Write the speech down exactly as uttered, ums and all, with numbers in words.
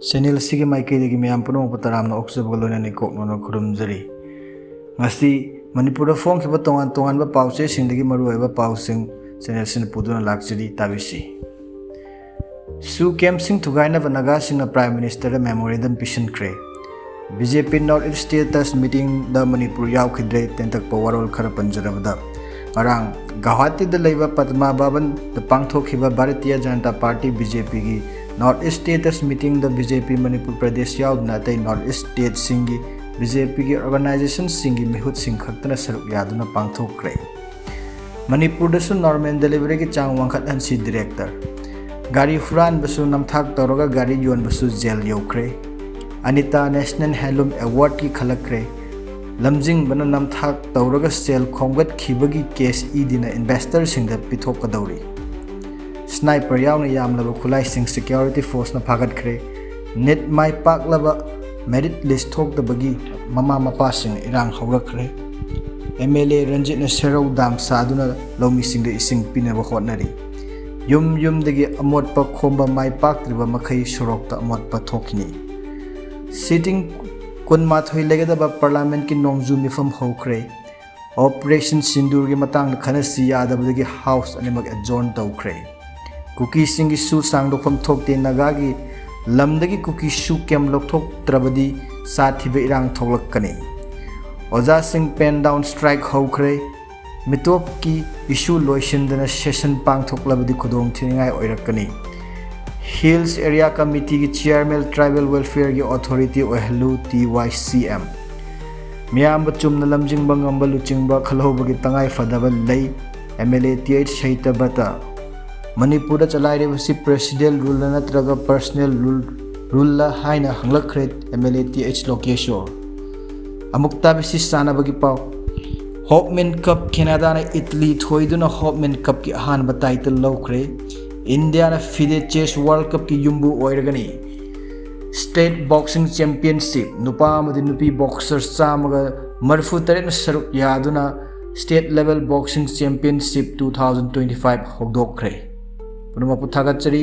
Channel ꯑꯁꯤꯒꯤ ꯃꯥꯏꯀꯩꯗꯒꯤ ꯃꯌꯥꯝ ꯄꯨꯝꯅꯃꯛꯄꯨ ꯇꯔꯥꯝꯅ ꯑꯣꯛꯆꯕꯒ ꯂꯣꯏꯅꯅ ꯏꯀꯣꯛ ꯅꯣꯟꯅ ꯈꯨꯔꯨꯝꯖꯔꯤ꯫ ꯉꯁꯤ ꯃꯅꯤꯄꯨꯔꯗ ꯐꯣꯡꯈꯤꯕ ꯇꯣꯉꯥꯟ ꯇꯣꯉꯥꯟꯕ ꯄꯥꯎ ꯆꯦꯁꯤꯡꯗꯒꯤ ꯃꯔꯨꯑꯣꯏꯕ ꯄꯥꯎꯁꯤꯡ ꯆꯦꯅꯦꯜꯁꯤꯅ ꯄꯨꯗꯨꯅ ꯂꯥꯛꯆꯔꯤ, ꯇꯥꯕꯤꯁꯤ꯫ ꯁꯨ ꯀꯦꯝꯁꯤꯡ ꯊꯨꯒꯥꯏꯅꯕ ꯅꯥꯒꯥꯁꯤꯡꯅ Prime Ministerꯗ memorandum ꯄꯤꯁꯤꯟꯈ꯭ꯔꯦ꯫ BJP North East Status Meetingꯗ Manipur ꯌꯥꯎꯈꯤꯗ꯭ꯔꯦ, ꯇꯦꯟꯇꯛꯄ ꯋꯥꯔꯣꯜ ꯈꯔ ꯄꯟꯖꯔꯕꯗ, ꯉꯔꯥꯡ ꯒꯧꯍꯥꯇꯤꯗ ꯂꯩꯕ ꯄꯗꯃꯥ ꯚꯕꯟꯗ ꯄꯥꯡꯊꯣꯛꯈꯤꯕ ꯚꯥꯔꯇꯤꯌ ꯖꯅꯇꯥ ꯄꯥꯔꯇꯤ, BJPꯒꯤ North East Status Meetingꯗ BJP ꯃꯅꯤꯄꯨꯔ ꯄ꯭ꯔꯗꯦꯁ ꯌꯥꯎꯗꯅ ꯑꯇꯩ North East Stateꯁꯤꯡꯒꯤ BJPꯒꯤ organizationꯁꯤꯡꯒꯤ ꯃꯤꯍꯨꯠꯁꯤꯡ ꯈꯛꯇꯅ ꯁꯔꯨꯛ ꯌꯥꯗꯨꯅ ꯄꯥꯡꯊꯣꯛꯈ꯭ꯔꯦ꯫ ꯃꯅꯤꯄꯨꯔꯗꯁꯨ normal deliveryꯒꯤ ꯆꯥꯡ ꯋꯥꯡꯈꯠꯍꯟꯁꯤ, Director꯫ ꯒꯥꯔꯤ ꯍꯨꯔꯥꯟꯕꯁꯨ ꯅꯝꯊꯥꯛ ꯇꯧꯔꯒ ꯒꯥꯔꯤ ꯌꯣꯟꯕꯁꯨ ꯖꯦꯜ ꯌꯧꯈ꯭ꯔꯦ꯫ Anita National Handloom Awardꯀꯤ ꯈꯜꯂꯛꯈ꯭ꯔꯦ꯫ ꯂꯝꯖꯤꯡꯕꯅ ꯅꯝꯊꯥꯛ ꯇꯧꯔꯒ ꯁꯦꯜ ꯈꯣꯝꯒꯠꯈꯤꯕꯒꯤ case EDꯅ investorꯁꯤꯡꯗ ꯄꯤꯊꯣꯛꯀꯗꯧꯔꯤ꯫ Sniper ꯌꯥꯎꯅ ꯌꯥꯝꯂꯕ ꯈꯨꯠꯂꯥꯏꯁꯤꯡ security forceꯅ ꯐꯥꯒꯠꯈ꯭ꯔꯦ꯫ NEET ꯃꯥꯏ ꯄꯥꯛꯂꯕ merit list ꯊꯣꯛꯇꯕꯒꯤ ꯃꯃꯥ ꯃꯄꯥꯁꯤꯡ ꯏꯔꯥꯡ ꯍꯧꯔꯛꯈ꯭ꯔꯦ꯫ MLA ꯔꯟꯖꯤꯠꯅ ꯁꯦꯔꯧ dam ꯁꯥꯗꯨꯅ ꯂꯧꯃꯤꯁꯤꯡꯗ ꯏꯁꯤꯡ ꯄꯤꯅꯕ ꯍꯣꯠꯅꯔꯤ꯫ ꯌꯨꯝ ꯌꯨꯝꯗꯒꯤ ꯑꯃꯣꯠꯄ ꯈꯣꯝꯕ ꯃꯥꯏ ꯄꯥꯛꯇ꯭ꯔꯤꯕ ꯃꯈꯩ ꯁꯣꯔꯣꯛꯇ ꯑꯃꯣꯠꯄ ꯊꯣꯛꯈꯤꯅꯤ꯫ Sitting ꯀꯨꯟꯃꯥꯊꯣꯏ ꯂꯩꯒꯗꯕ Parliamentꯀꯤ ꯅꯣꯡꯖꯨ ꯃꯤꯐꯝ ꯍꯧꯈ꯭ꯔꯦ꯫ Operation ꯁꯤꯟꯗꯨꯔꯒꯤ ꯃꯇꯥꯡꯗ ꯈꯟꯅꯁꯤ ꯌꯥꯗꯕꯗꯒꯤ House ꯑꯅꯤꯃꯛ adjourn ꯇꯧꯈ꯭ꯔꯦ꯫ ꯀꯨꯀꯤꯁꯤꯡꯒꯤ ꯁꯨ ꯁꯥꯡꯗꯣꯛꯐꯝ ꯊꯣꯛꯇꯦ, ꯅꯥꯒꯥꯒꯤ ꯂꯝꯗꯒꯤ ꯀꯨꯀꯤ ꯁꯨ camp ꯂꯧꯊꯣꯛꯇ꯭ꯔꯕꯗꯤ ꯆꯥ ꯊꯤꯕ ꯏꯔꯥꯡ ꯊꯣꯛꯂꯛꯀꯅꯤ꯫ ꯑꯣꯖꯥꯁꯤꯡ pen down strike ꯍꯧꯈ꯭ꯔꯦ꯫ ꯃꯤꯇꯣꯞꯀꯤ issue ꯂꯣꯏꯁꯤꯟꯗꯅ session ꯄꯥꯡꯊꯣꯛꯂꯕꯗꯤ ꯈꯨꯗꯣꯡꯊꯤꯅꯤꯡꯉꯥꯏ ꯑꯣꯏꯔꯛꯀꯅꯤ꯫ Hills Area Committeeꯒꯤ chairman Tribal Welfareꯒꯤ authority ꯑꯣꯏꯍꯜꯂꯨ, TYCM꯫ ꯃꯤꯌꯥꯝꯕ ꯆꯨꯝꯅ ꯂꯝꯖꯤꯡꯕ ꯉꯝꯕ ꯂꯨꯆꯤꯡꯕ ꯈꯜꯍꯧꯕꯒꯤ ꯇꯉꯥꯏ ꯐꯗꯕ ꯂꯩ, MLA TH ꯁꯍꯤꯇꯕ꯭ꯔꯇ꯫ ꯃꯅꯤꯄꯨꯔꯗ ꯆꯂꯥꯏꯔꯤꯕꯁꯤ presidential ruleꯅ ꯅꯠꯇ꯭ꯔꯒ personal rule, ruleꯂ ꯍꯥꯏꯅ ꯍꯪꯂꯛꯈ꯭ꯔꯦ MLA TH ꯂꯣꯀꯦꯁꯣꯔ꯫ ꯑꯃꯨꯛ ꯇꯥꯕꯤꯁꯤ ꯆꯥꯟꯅꯕꯒꯤ ꯄꯥꯎ꯫ Hopman Cup, Canadaꯅ Italy ꯊꯣꯏꯗꯨꯅ Hopman Cupꯀꯤ ꯑꯍꯥꯟꯕ title ꯂꯧꯈ꯭ꯔꯦ꯫ ꯏꯟꯗꯤꯌꯥꯅ FIDE Chess World Cupꯀꯤ ꯌꯨꯝꯕꯨ ꯑꯣꯏꯔꯒꯅꯤ꯫ State Boxing Championship, ꯅꯨꯄꯥ ꯑꯃꯗꯤ ꯅꯨꯄꯤ boxer ꯆꯥꯝꯃꯒ ꯃꯔꯤꯐꯨ ꯇꯔꯦꯠꯅ ꯁꯔꯨꯛ ꯌꯥꯗꯨꯅ State Level Boxing Championship two thousand twenty five ꯍꯧꯗꯣꯛꯈ꯭ꯔꯦ꯫ ꯄꯨꯝꯅꯃꯛꯄꯨ ꯊꯥꯒꯠꯆꯔꯤ꯫